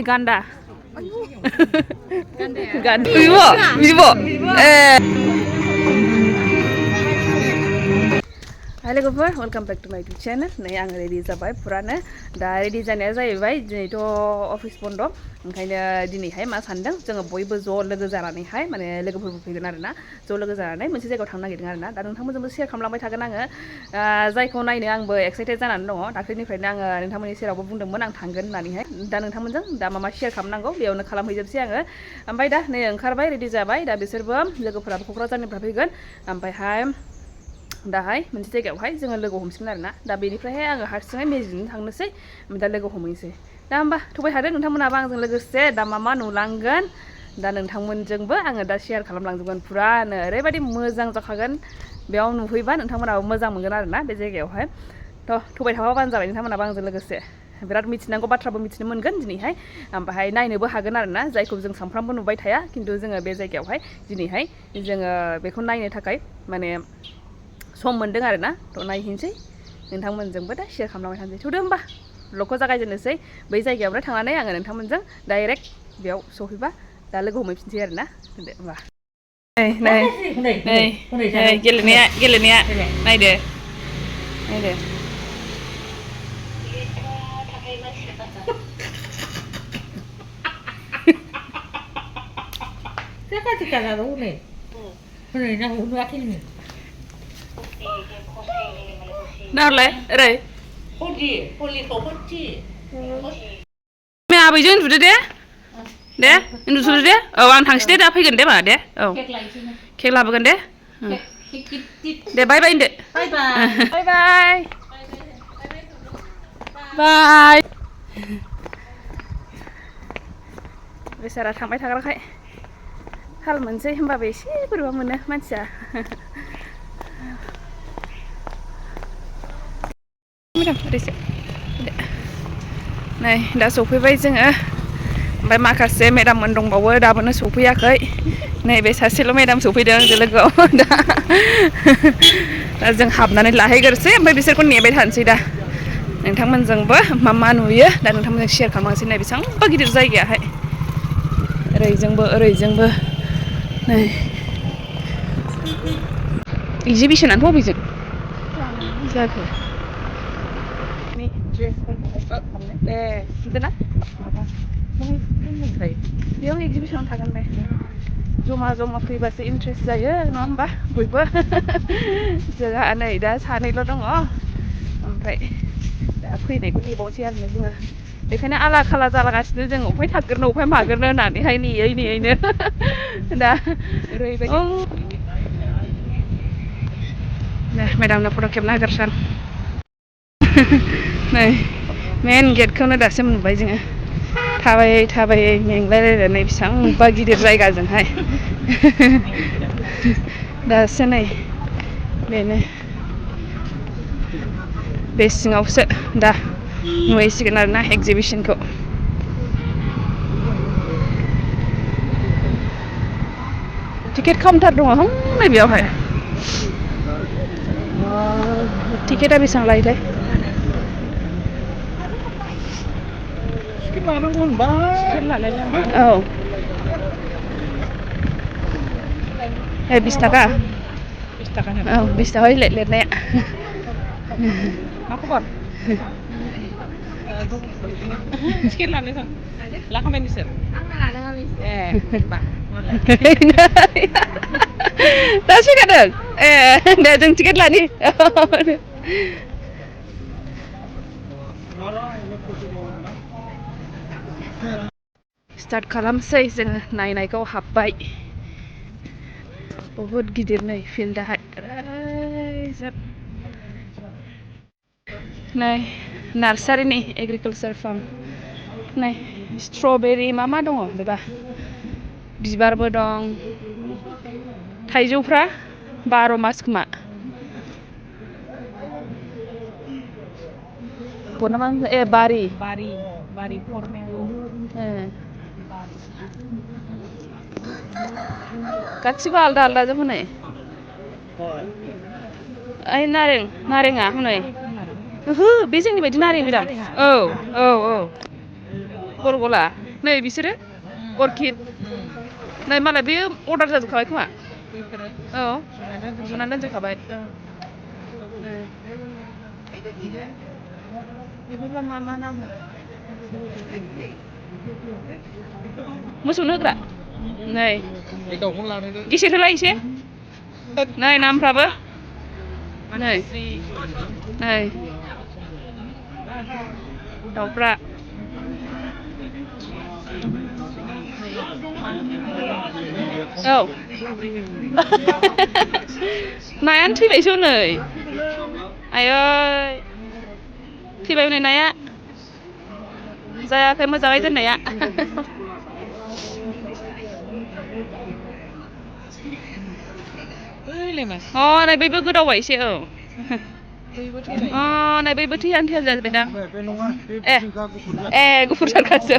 Ganda. Ganda. Vivo. Hi logoफोर welcome back to my YouTube channel. नै आं ready जाबाय पुरानो दा रेडि जानाया जाहैबाय दिनैथ' अफिस बन्द ओंखायनो दिनैहाय मा सानदों जोङो बयबो ज' लोगो जानानैहाय माने लोगोफोरबो फैगोन आरोना ज' लोगो जानानै मोनसे जायगायाव थांनो नागिरदों आरोना दा नोंथांमोनजोंबो शेयार खालामलांबाय थागोन आङो जायखौ नायनो आंबो एक्साइटेड जानानै दङ दाख्लैनिफ्रायनो आङो नोंथांमोननि सेरावबो बुंदोंमोन आं थांगोन होननानैहाय दा नोंथांमोनजों दा मा शेयार खालामनांगौ बेयावनो खालामहैजोबसै आङो ओमफ्राय दा नै ओंखारबाय रेडि जाबाय दा बिसोरबो लोगोफोराबो क'क्राझारनिफ्राय फैगोन ओमफ्रायहाय दाहाय मोनसे जायगायावहाय जोङो लोगो हमसिगोन आरोना दा बेनिफ्रायहाय आङो हारसिङै मेजिकजों थांनोसै ओमफ्राय दा लोगो हमहैनोसै दा होमबा थुबाय थादो नोंथांमोनाबो आंजों लोगोसे दा मा नुलांगोन दा नोंथांमोनजोंबो आङो दा शेयार खालामलांजोबगोन पुरानो ओरैबायदि मोजां जाखागोन बेयाव नुहैबा नोंथांमोनाबो मोजां मोनगोन आरोना बे जायगायावहाय थुबाय थाबानो जाबाय नोंथांमोनाबो आंजों लोगोसे बिराद मिथिनांगौ बाथ्राबो मिथिनो मोनगोन दिनैहाय ओमफ्राय नायनोबो हागोन आरोना जायखौ जों सानफ्रामबो नुबाय थाया खिन्थु जोङो बे जायगायावहाय दिनैहाय जोङो बेखौ नायनो थाखाय माने सम मोनदों आरोना थ' नायहैनोसै नोंथांमोनजोंबो दा शेयार खालामलांबाय थानोसै थुदो होमबा ब्लगखौ जागायजेननोसै बै जायगायावनो थांनानै आङो नोंथांमोनजों डाइरेक्ट बेयाव सहैबा दा लोगो हमहैफिनसै आरोना दे होमबा नै गेलेनाया नायदो नालाय ओरै आबैजों उन्दुदो दे उन्दुथ'दो दे औ आं थांसै दे दा फैगोन दे मा दे औ केक लाबोगोन दे दे बाय होनदो बाय बेसारा थांबाय थाग्राखाय हाल मोनसै होमबाबो एसे बोरैबा मोनो मानसिया नै दा सफैबाय जोङो ओमफ्राय माखासे मेदाममोन दंबावो दाबोनो सफैयाखै नैबे सासेल' मेदाम सफैदों जों लोगोआव दा जों हाबनानै लाहैग्रोसै ओमफ्राय बिसोरखौ नेबाय थानोसै दा नोंथांमोनजोंबो मा नुयो दा नोंथांमोनजों शेयार खालामनोसै नै बेसेबांबा गिदिर जायगायाहाय ओरैजोंबो नै एगजिबिसनाथ' बबेजों जाखो दे नुदोंना बेयाव एगजिबिसनाव थागोन बे जमा फैबासो इन्ट्रेस्ट जायो नङा होमबा बयबो जोंहा नै दा सानैल' दङ ओमफ्राय दा फैनायखौ नेबावनोसै आरो जोङो बेखायनो आला खाला जालागासिनो जों अफाय थागोरनो अफाय मागोरनो होननानैहाय नेयैनो दा ओरैबायदि मेदामनो फट' खेबना होगोरसां नै मेन गेटखौनो दासो मोनबाय जोङो थाबायै मेंलायलायनानै बेसेबांबा गिदिर जायगाजोंहाय दासो नै बेनो बे सिङावसो दा नुहैसिगोन आरोना एगजिबिसनखौ टिकेट काउन्टार दङ नै बेयावहाय टिकेटआ बेसेबां लायोथाय औ 20 थाखा औ 20 थाखा लिरनाया मा खबर टिकेट लानो लाखांबाय नोंसोर दा फैखादों दे जों टिकेट लानि स्टार्ट खालामसै जोङो नायनायखौ हाबबाय बहुद गिदिर नै फिल्डआहाय नै नार्सारिनि एग्रिकालचार फार्म नै स्ट्रबेरि मा दङ बेबा बिबारबो दं थाइजौफ्रा 12 मास खोमा बारि गासिबो आलदा जोब हनै ओइ नारेङा हनै ओहो बे जोंनि बायदि नारें मेदाम औ गल गला नै बिसोरो अर्किड नै मालाय बे अर्डार जाजोबखाबाय खोमा औ जुनानै दोनजोबखाबाय बेफोरबा मा नाम मोसौनो होग्रा नै गेसेर होलाय एसे नै नामफ्राबो नै नै दाउफ्रा औ नायानो थैबायसो हनै आयै थैबाय हनै नाया जायाखै मोजाङै दोननाया नै बैबो गोदावबाय एसे औ नै बैबो थैहां जाजोबबायदां ए गुफुर जारखासो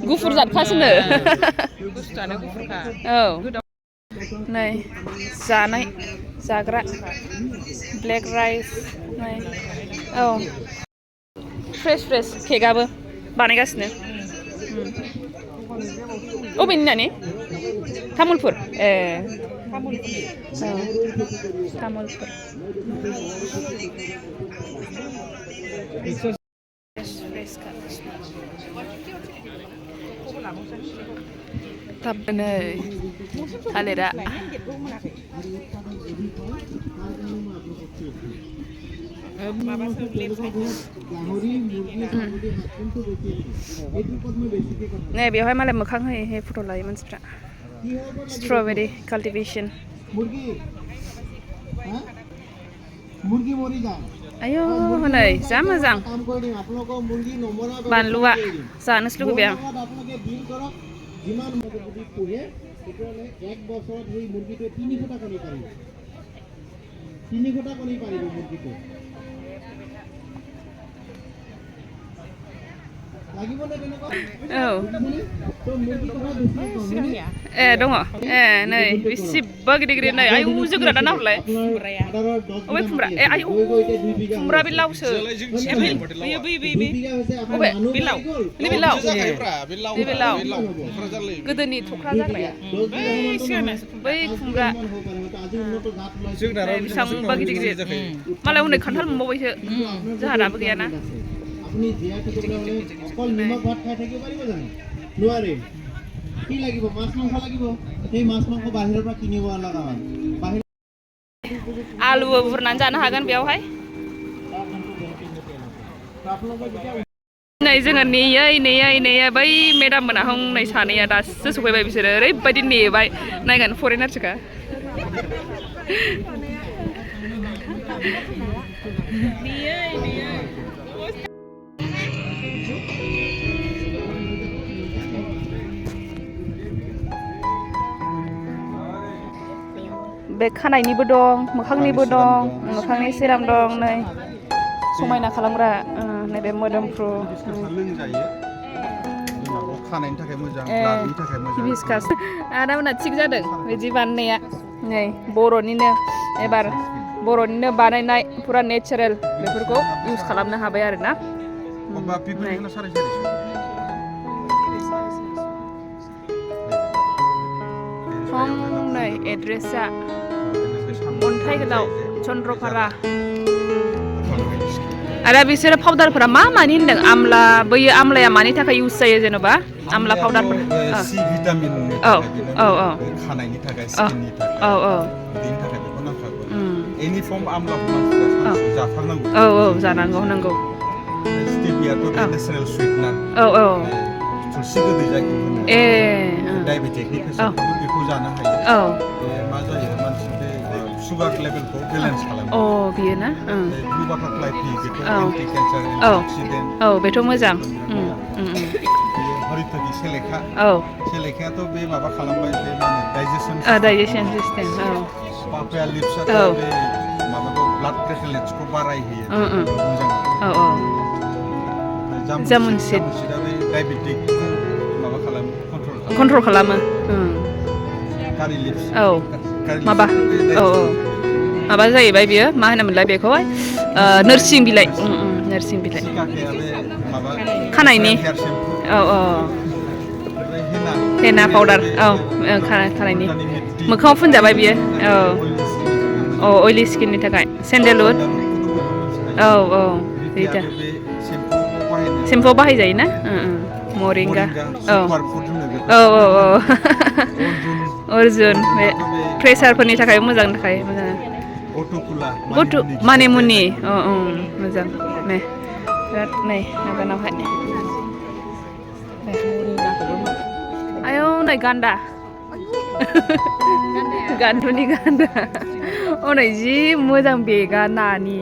गुफुर जातखासोनो औ नै जानाय जाग्रा ब्लेक राइस नै औ फ्रेस केकआबो बानायगासिनो अबेनि नानि तामुलपुर ए तामुलपुर थाबनो थालिरा नै बेवहाय मालाय मोखां होयै फट' लायो मानसिफ्रा स्ट्रबेरी काल्टिभेशन आयौ हनै जा मोजां बानलुआ जानोसो लुगैबाय आं औ ए दङ ए नै बेसेबा गिदिर गिदिर नै आयौ जोगोनारा नाहरलाय अबे खुमब्रा ए आयौ खुमब्रा बे लावसो बे लाव गोदोनि थख्रा जाग्राया बै खुमब्रा बेसेबांबा गिदिर गिदिर मालाय हनै खान्थाल मोनबावबायसो जोंहा दाबो गैयाना आलुबो बुरनानै जानो हागोन बेयावहाय नै जोङो नेयै बै मेडाम मोना हनै सानैया दासो सफैबाय बिसोरो ओरैबायदि नेबाय नायगोन फरेनारसोखा बे खानायनिबो दं मोखांनिबो दं मोखांनि सिराम दं नै समायना खालामग्रा नैबे मोदोमफ्रु खानायनि थाखाय मोजां ब्लाडनि थाखाय मोजां हिबिस्कास आदामोना थिग जादों बिदि बानायनाया नै बर'निनो एबार बर'निनो बानायनाय फुरा नेचारेल बेफोरखौ इउज खालामनो हाबाय आरोना नै एड्रेसा अन्थाइ गोलाव चन्द्रपारा आरो बिसोरो पाउडारफोरा मानि होनदों आमला बैयो आमलाया मानि थाखाय इउज जायो जेनेबा आमला पाउडारफोर सि भिटामिननि थाखाय खानायनि थाखाय स्किननि थाखाय बेनि थाखाय बेखौ नांखागौ एनि फर्म आमलाखौ मानसिफ्रा जाथारनांगौ जानांगौ नांगौ स्टेभियाथ' नेचारेल सुइटनार थुलसि गोदै जायखौ होनो डायबेटिकनि पेसेन्टफोरबो बेखौ जानो हायो मा जायो मानसि बे सुगार लेभेलखौ बेलेन्स खालामो बियो ना ब्लु बाटारफ्लाइ टी बेखौ एन्टि केन्सार एन्टिअक्सिडेन्ट बेथ' मोजां हरितकी सेलेखायाथ' बे माबा खालामबाय बे माने डाइजेसन सिस्टेम पापाया लिप्सआथ' बे माबाखौ ब्लाड प्लेटलेट्सखौ बारायहोयो मोजां जामुन सिडआ बे डायबेटिकखौ माबा खालामो कन्ट्रल खालामो कारि लिप्स माबा जाहैबाय बियो मा होनोमोनलाय बेखौहाय नोरसिं बिलाइ नोरसिं बिलाइ सिखाखाया बे माबा खानायनि हेयार सेम्पु औ औ ओमफ्राय हेना हेना पाउडार औ खानायनि मोखाङाव फुनजाबाय बियो औ अइलि स्किननि थाखाय सेन्डेलउड औ औ बिदिया सेम्पुआव बाहायजायो ना मरिंगा औ औ औ औ अर्जुन बे प्रेसारफोरनि थाखाय मोजांनि थाखाय मोजां गथ' मानिमुनि अ मोजां नै बिराद नै माबानावहाय आयौ नै गान्दा गान्थुनि गान्दा हनै जि मोजां बेगा नानि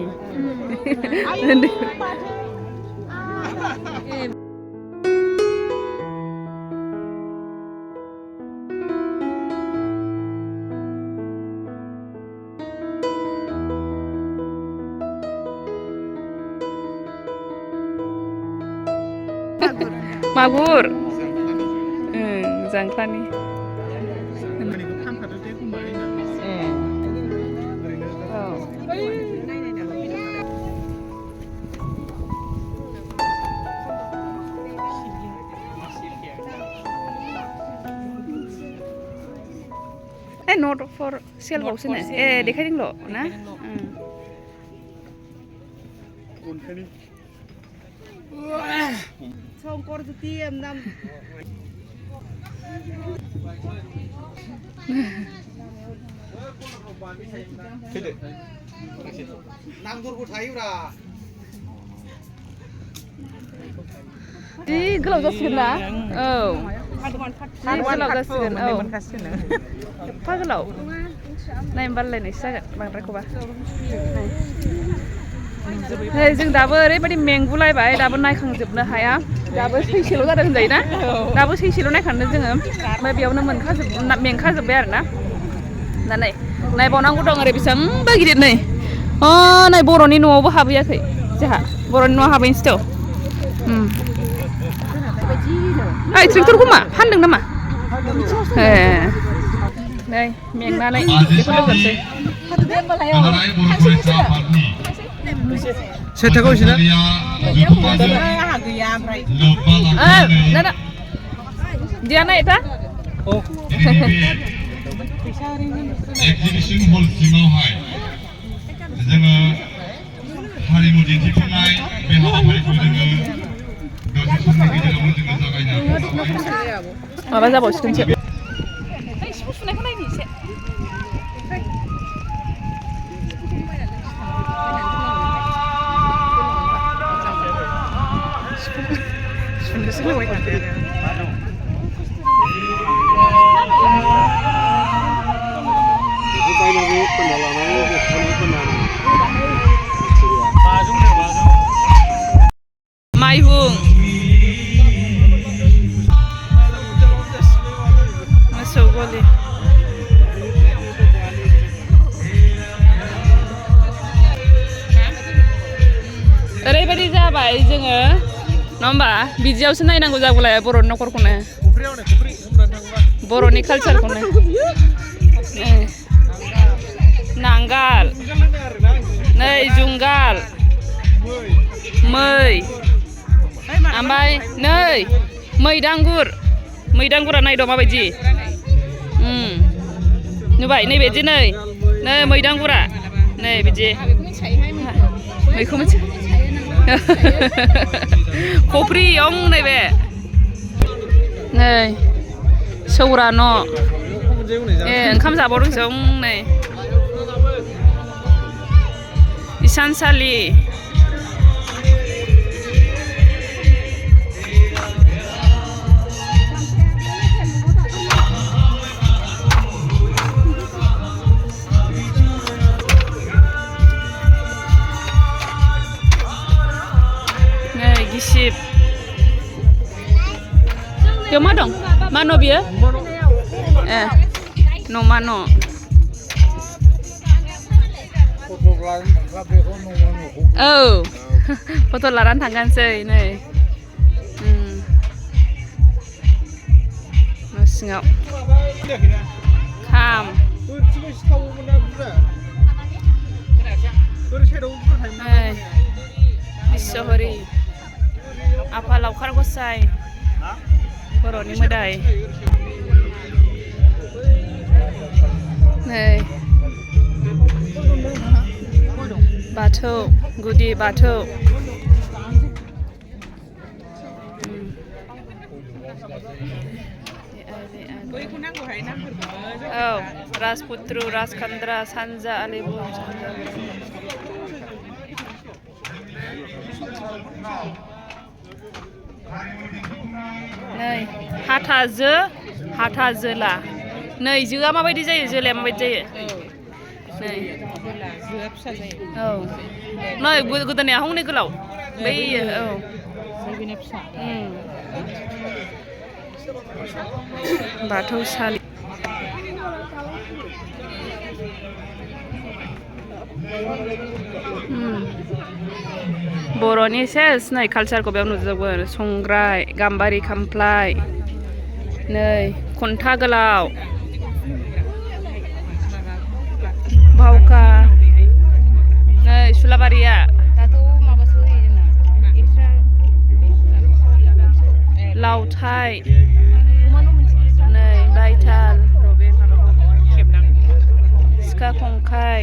मागुर जांख्लानि नट फर सेलबावसो ए देखायदोंल' ना Songkor setiap nam. Nanggur thayw ra. Di goलाव जासिगोन ना औ जि गोलाव जासिगोन औ एफा गोलाव नायनो बालायनायसो जागोन बांद्रायखौबा जों दाबो ओरैबायदि मेंगुलायबाय दाबो नायखांजोबनो हाया दाबो सैसेल' जादों होनजायोना दाबो सैसेल' नायखांदों जोङो ओमफ्राय बेयावनो मेंखाजोब्बाय आरोना दा नै नायबावनांगौ दं ओरै बेसेबांबा गिदिर नै नै बर'नि न'आवबो हाबहैयाखै जोंहा बर'नि न'आव हाबहैनोसै ओइ ट्रेक्टरखौ मा फानदों नामा ए नै मेंनानै बेखौ लोगोसै सेथाखौ इसोना Dia naik tak? Oh. Exhibition hall सिङावहाय जोङो हारिमु दिन्थिफुंनाय बे हाबाफारिखौ जोङो दसे समनि गेजेरावनो जोङो जागायनो माबा जाबावसिगोनसो सिफुं सुनायखौ नायनि एसे माइहुं मोसौ गलि ओरैबायदि जाबाय जोङो नङा होमबा बिदियावसो नायनांगौ जागौलाय बर'नि न'खरखौनो बर'नि कालचारखौनो नांगाल नै जुंगाल मै ओमफ्राय नै मैदांगुरा नायद' माबायदि नुबाय नैबायदि नै मैदांगुरा नै बिदि मैखौ मोनसे खफ्रि यं नैबे नै सौरा न' ओंखाम जाबावदोंसो नै इसानसालि गिसिब बेयाव मा दं मा न' बियो ए न'मा न' औ फट' लानानै थांगानोसै नै न' सिङाव खाम बिश्वहरि आफा लावखार गसाइ बर'नि मोदाय नै बाथौ गुदि बाथौ औ राजपुत्र राजखान्द्रा सानजा आलिबुं नै हाथा जोला नै जोआ माबायदि जायो जोलाया माबायदि जायो नै जोआ फिसा जायो औ नै गोदोनाया हौनै गोलाव बै औ बेना फिसा बाथौसालि बर'नि सेस नै कालचारखौ बेयाव नुजोबगोन संग्राय गाम्बारि खामफ्लाय नै खन्था गोलाव बावखा नै सुलाबारिया लावथाय नै बायथाल सिखा खंखाइ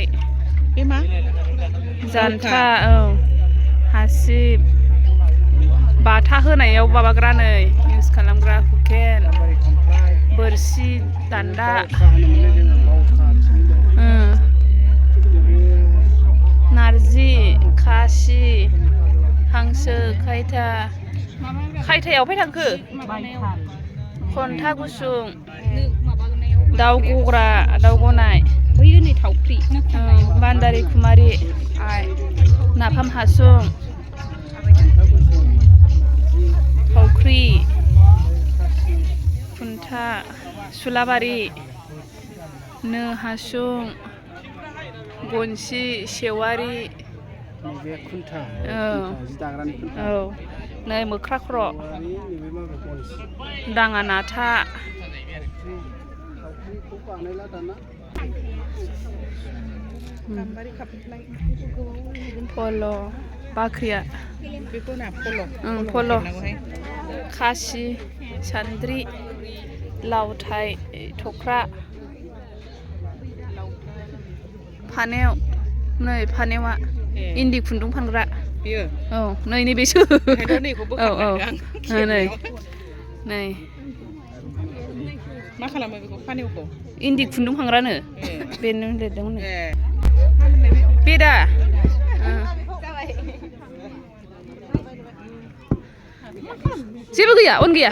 बे मा जान्था औ हासिब बाथा होनायाव माबाग्रा नै इउस खालामग्रा हुकेन बोरसि दान्दा नारजि खासि हांसो खायथायाव फै थांखो खन्था गुसुं दाउ गग्रा दाउ गनाय बैयो नै थावख्रि बान्दारि खुमारि नाफाम हासुं थावख्रि खुन्था सुलाबारि नो हासुं गनसि सेवारि औ नै मोख्रा खर' दाङा नाथा फल' बाख्रिया बेखौ ना फल' फल' खासि सान्द्रि लावथाय थख्रा फानेव नै फानेवा इन्दि खुन्दुं फानग्रा बेयो औ नै नैबेसो औ औ नै नै मा खालामो बेखौ फानेवखौ इन्दि खुन्दुं फानग्रानो बेनो लिरदोंमोन बे दा जेबो गैया अन गैया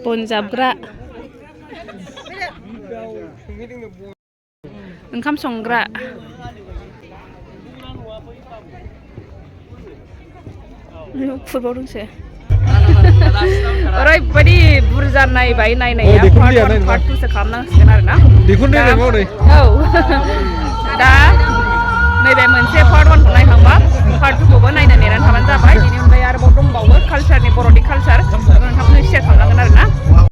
बन जाबग्रा ओंखाम संग्रा फुटबल दंसै ओरैबायदि बुरजा नायबाय नायनाया पार्ट 2 सो खालामनांसिगोन आरोना औ दा नैबे मोनसे पार्ट 1 खौ नायखांबा पार्ट 2 खौबो नायनो नेनानै थाबानो जाबाय बेनि अनगायै आरोबाव दंबावो कालचारनि बर'नि कालचार नोंथांमोननो शेयार खालामनांगोन आरोना